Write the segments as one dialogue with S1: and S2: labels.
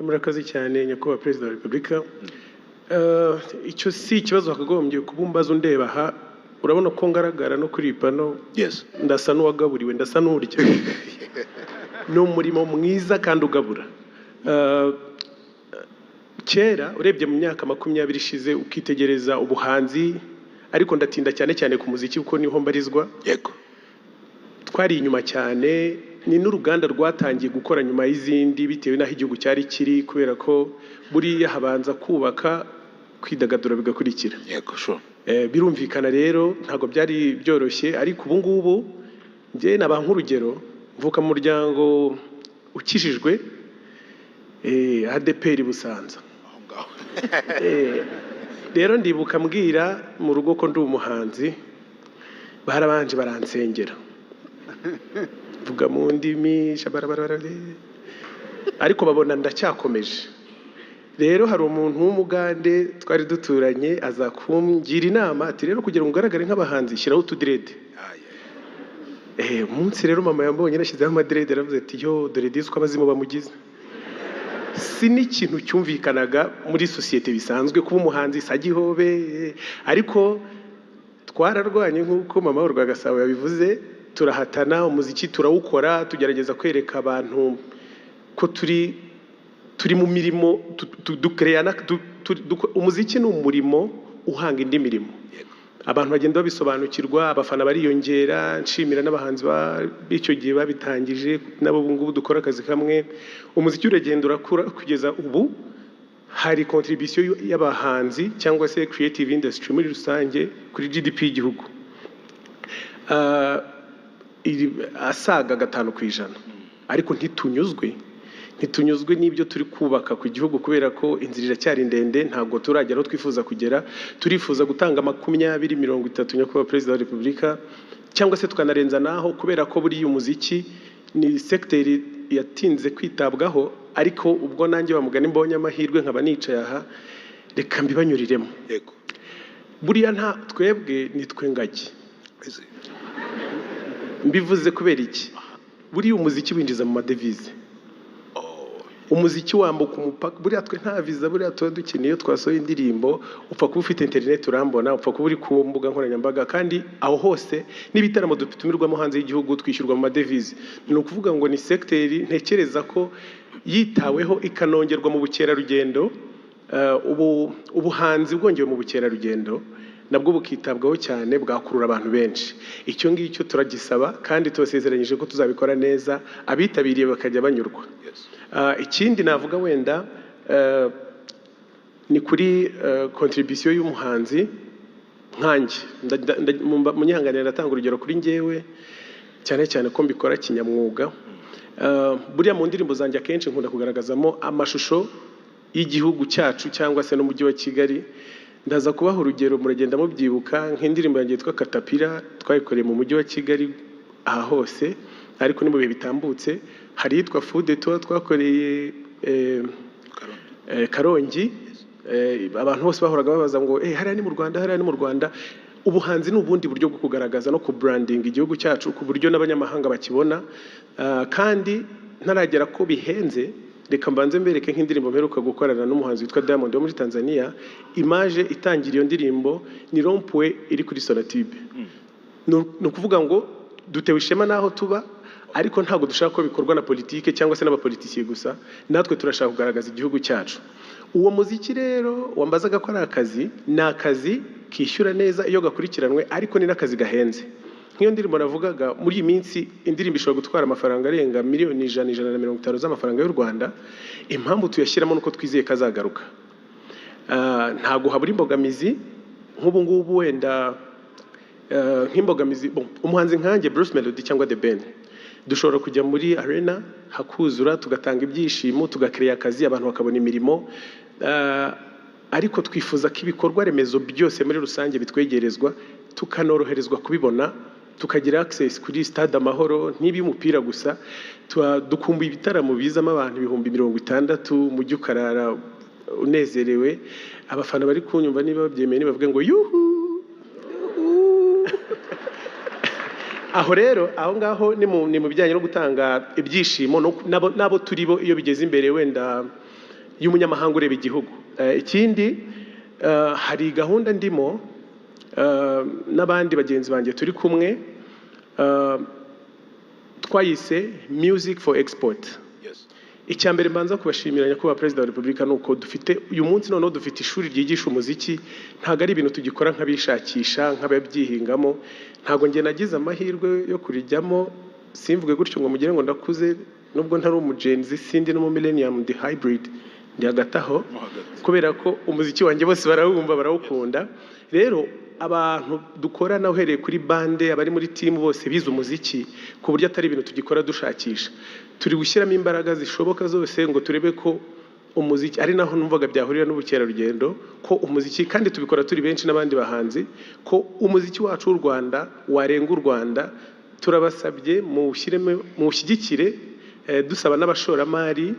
S1: Murakoze cyane, Nyakubahwa Perezida wa Repubulika. Icyo si ikibazo wakagombye kuba umbaza. Undeba aha, urabona ko ngaragara no kuri iyi pano. Ndasa n'uwagaburiwe, ndasa n'urya. Ni umurimo mwiza kandi ugabura. Kera urebye mu myaka 20 ishize, ukitegereza ubuhanzi, ariko ndatinda cyane cyane ku muziki kuko niho mbarizwa, twari inyuma cyane. Ni n'uruganda rwatangiye gukora nyuma y'izindi bitewe n'aho igihugu cyari kiri, kubera ko buriya habanza kubaka, kwidagadura bigakurikira.
S2: yego sure
S1: Birumvikana rero ntabwo byari byoroshye, ariko ubu ngubu njye naba nk'urugero, mvuka mu muryango ukijijwe, ADEPR Busanza.
S2: Aho ngaho.
S1: Rero ndibuka mbwira mu rugo ko ndi umuhanzi, barabanje baransengera, mvuga mu ndimi shabarabarabara, ariko babona ndacyakomeje. Rero hari umuntu w'umugande twari duturanye, aza kungira inama ati: "Rero kugira ngo ugaragare nk'abahanzi, shyiraho utudread." Umunsi rero mama yambonye nashyizeho amadread, aravuze ati: "Yo, dore disi uko abazimu bamugize." Si n'ikintu cyumvikanaga muri sosiyete bisanzwe kuba umuhanzi sagihobe, ariko twararwanye nk'uko Mama Urwagasabo yabivuze, turahatana, umuziki turawukora, tugerageza kwereka abantu ko turi mu mirimo dukereyana umuziki ni umurimo uhanga indi mirimo. Abantu bagenda babisobanukirwa, abafana bariyongera. Nshimira n'abahanzi b'icyo gihe babitangije, nabo ubu ngubu dukora akazi kamwe. Umuziki uragenda urakura kugeza ubu hari contribution y'abahanzi cyangwa se creative industry muri rusange kuri GDP y'igihugu asaga 5%. Ariko ntitunyuzwe n'ibyo turi kubaka ku gihugu, kubera ko inzira iracyari ndende, ntabwo turagera aho twifuza kugera. Turifuza gutanga 20, 30, Nyakubahwa Perezida wa Repubulika, cyangwa se tukanarenza naho, kubera ko buriya umuziki ni segiteri yatinze kwitabwaho. Ariko ubwo nanjye bamugani mbonye amahirwe nkaba nicaye aha, reka mbibanyuriremo. Buriya nta twebwe nitwe ngagi. Mbivuze kubera iki? Buriya umuziki winjiza mu madevize, umuziki wambuka umupaka. Buriya twe nta viza buriya tuba dukeneye iyo twasohoye indirimbo. Upfa kuba ufite interineti urambona, upfa kuba uri ku mbuga nkoranyambaga, kandi aho hose n'ibitaramo dutumirwamo hanze y'igihugu twishyurwa mu madevize. Ni ukuvuga ngo ni segiteri ntekereza ko yitaweho ikanongerwa mu bukerarugendo, ubu ubuhanzi bwongewe mu bukerarugendo nabwo bukitabwaho cyane, bwakurura abantu benshi. Icyo ngicyo turagisaba kandi tubasezeranyije ko tuzabikora neza, abitabiriye bakajya banyurwa. Ikindi navuga wenda ni kuri contribution y'umuhanzi nkanjye. Munyihanganire, ndatanga urugero kuri njyewe, cyane cyane ko mbikora kinyamwuga. Buriya mu ndirimbo zanjye akenshi nkunda kugaragazamo amashusho y'igihugu cyacu cyangwa se n'umujyi wa Kigali. Ndaza kubaha urugero, muragenda mubyibuka, nk'indirimbo yanjye yitwa Katapira twayikoreye mu mujyi wa Kigali aha hose, ariko ni mu bihe bitambutse. Hari iyitwa Fou de Toi twakoreye Karongi. Abantu bose bahoraga babaza ngo: "Hariya ni mu Rwanda, hariya ni mu Rwanda." Ubuhanzi ni ubundi buryo bwo kugaragaza no kubrandinga igihugu cyacu ku buryo n'abanyamahanga bakibona. Kandi ntaragera ko bihenze, reka mbanze mbereke nk'indirimbo mperuka gukorana n'umuhanzi witwa Diamond wo muri Tanzania. Image itangira iyo ndirimbo ni rond-point iri kuri Sonatube. Ni ukuvuga ngo dutewe ishema n'aho tuba, ariko ntabwo dushaka ko bikorwa na politike cyangwa se n'abapolitisiye gusa, natwe turashaka kugaragaza igihugu cyacu. Uwo muziki rero wambazaga ko ari akazi, ni akazi kishyura neza iyo gakurikiranwe, ariko ni n'akazi gahenze. Nk'iyo ndirimbo navugaga, muri iyi minsi indirimbo ishobora gutwara amafaranga arenga miliyoni 100, 150 z'amafaranga y'u Rwanda. Impamvu tuyashyiramo nuko twizeye ko azagaruka. Ntabwo habura imbogamizi nk'ubu ngubu wenda, nk'imbogamizi, bon, umuhanzi nkanjye Bruce Melody cyangwa The Ben dushobora kujya muri arena hakuzura, tugatanga ibyishimo, tugakereya akazi, abantu bakabona imirimo. Ariko twifuza ko ibikorwa remezo byose muri rusange bitwegerezwa, tukanoroherezwa kubibona, tukagira access kuri Stade Amahoro ntibi umupira gusa. Dukumbuye ibitaramo bizamo abantu 60,000, umujyi ukarara unezerewe. Abafana bari kunyumva niba babyemeye nibavuge ngo yuhu yuhu. Aho rero, aho ngaho ni mu bijyanye no gutanga ibyishimo n'abo turi bo iyo bigeze imbere wenda. y'umunyamahanga ureba igihugu. Ikindi, hari gahunda ndimo n'abandi bagenzi banjye turi kumwe, twayise Music for Export. Icya mbere mbanza kubashimira, Nyakubahwa Perezida wa Repubulika, ni uko dufite uyu munsi noneho dufite ishuri ryigisha umuziki. Ntabwo ari ibintu tugikora nk'abishakisha, nk'ababyihingamo. Ntabwo njye nagize amahirwe yo kurijyamo. Simvuge gutyo ngo mugire ngo ndakuze, nubwo ntari umu Gen Z, sindi no mu millennium, ndi hybrid, ndi hagati aho.
S2: Mo hagati.
S1: Kubera ko umuziki wanjye bose barawumva, barawukunda. Rero abantu dukorana, uhereye kuri band, abari muri team bose bize umuziki, ku buryo atari ibintu tugikora dushakisha. Turi gushyiramo imbaraga zishoboka zose ngo turebe ko umuziki, ari naho numvaga byahurira n'ubukerarugendo, ko umuziki, kandi tubikora turi benshi n'abandi bahanzi, ko umuziki wacu w'u Rwanda warenga u Rwanda. Turabasabye muwushyiremo, muwushyigikire, dusaba n'abashoramari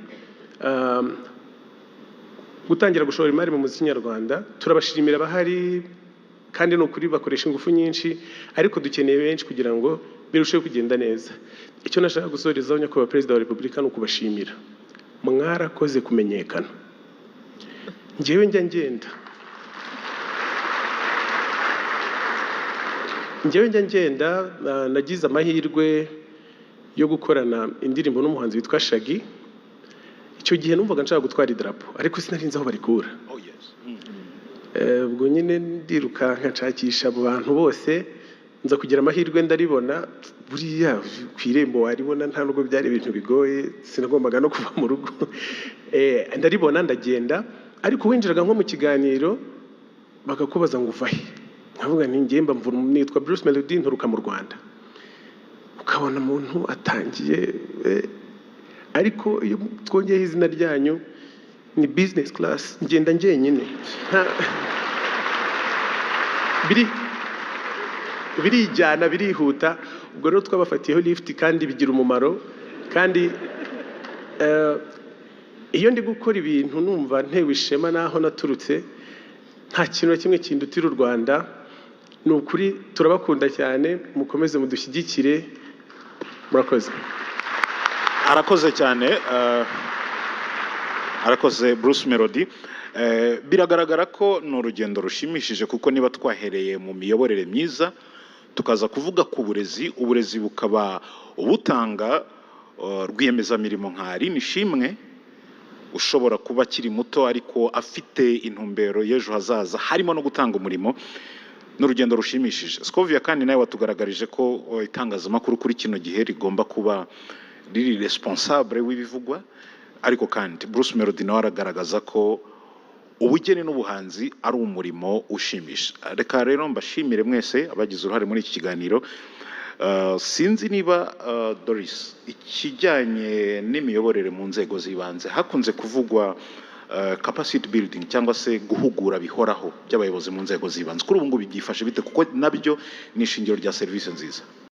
S1: gutangira gushora imari mu muziki nyarwanda. Turabashimira abahari, kandi ni ukuri bakoresha ingufu nyinshi, ariko dukeneye benshi kugira ngo birusheho kugenda neza. Icyo nashaka gusorezaho, Nyakubahwa Perezida wa Repubulika, ni ukubashimira. Mwarakoze kumenyekana. Njyewe njya ngenda, nagize amahirwe yo gukorana indirimbo n'umuhanzi witwa Shaggy. Icyo gihe numvaga nshaka gutwara idarapo, ariko sinari nzi aho barikura. Ubwo nyine ndirukanka nshakisha abo bantu bose, nza kugira amahirwe ndaribona. Buriya ku irembo waribona, nta nubwo byari ibintu bigoye, sinagombaga no kuva mu rugo. Ndaribona ndagenda, ariko winjiraga nko mu kiganiro bakakubaza ngo uva he, nkavuga nti njye mba nitwa Bruce Melody, nturuka mu Rwanda. Ukabona umuntu atangiye, ariko iyo twongeyeho izina ryanyu ni business class, ngenda njyenyine. Biri birijyana, birihuta. Ubwo rero twabafatiyeho lift kandi bigira umumaro. Kandi iyo ndi gukora ibintu numva ntewe ishema n'aho naturutse. Nta kintu na kimwe kindutira u Rwanda. Ni ukuri turabakunda cyane, mukomeze mudushyigikire. Murakoze.
S2: Arakoze cyane, arakoze Bruce Melody. Biragaragara ko ni urugendo rushimishije, kuko niba twahereye mu miyoborere myiza, tukaza kuvuga ku burezi, uburezi bukaba ubutanga rwiyemezamirimo nka Aline Ishimwe, ushobora kuba akiri muto ariko afite intumbero y'ejo hazaza harimo no gutanga umurimo, ni urugendo rushimishije. Scovia kandi nawe watugaragarije ko itangazamakuru kuri kino gihe rigomba kuba riri responsable w'ibivugwa. Ariko kandi Bruce Melody nawe aragaragaza ko ubugeni n'ubuhanzi ari umurimo ushimisha. Reka rero mbashimire mwese abagize uruhare muri iki kiganiro. Sinzi niba Doris, ikijyanye n'imiyoborere mu nzego z'ibanze, hakunze kuvugwa capacity building cyangwa se guhugura bihoraho by'abayobozi mu nzego z'ibanze, kuri ubu ngubu byifashe bite? Kuko nabyo ni ishingiro rya serivisi nziza.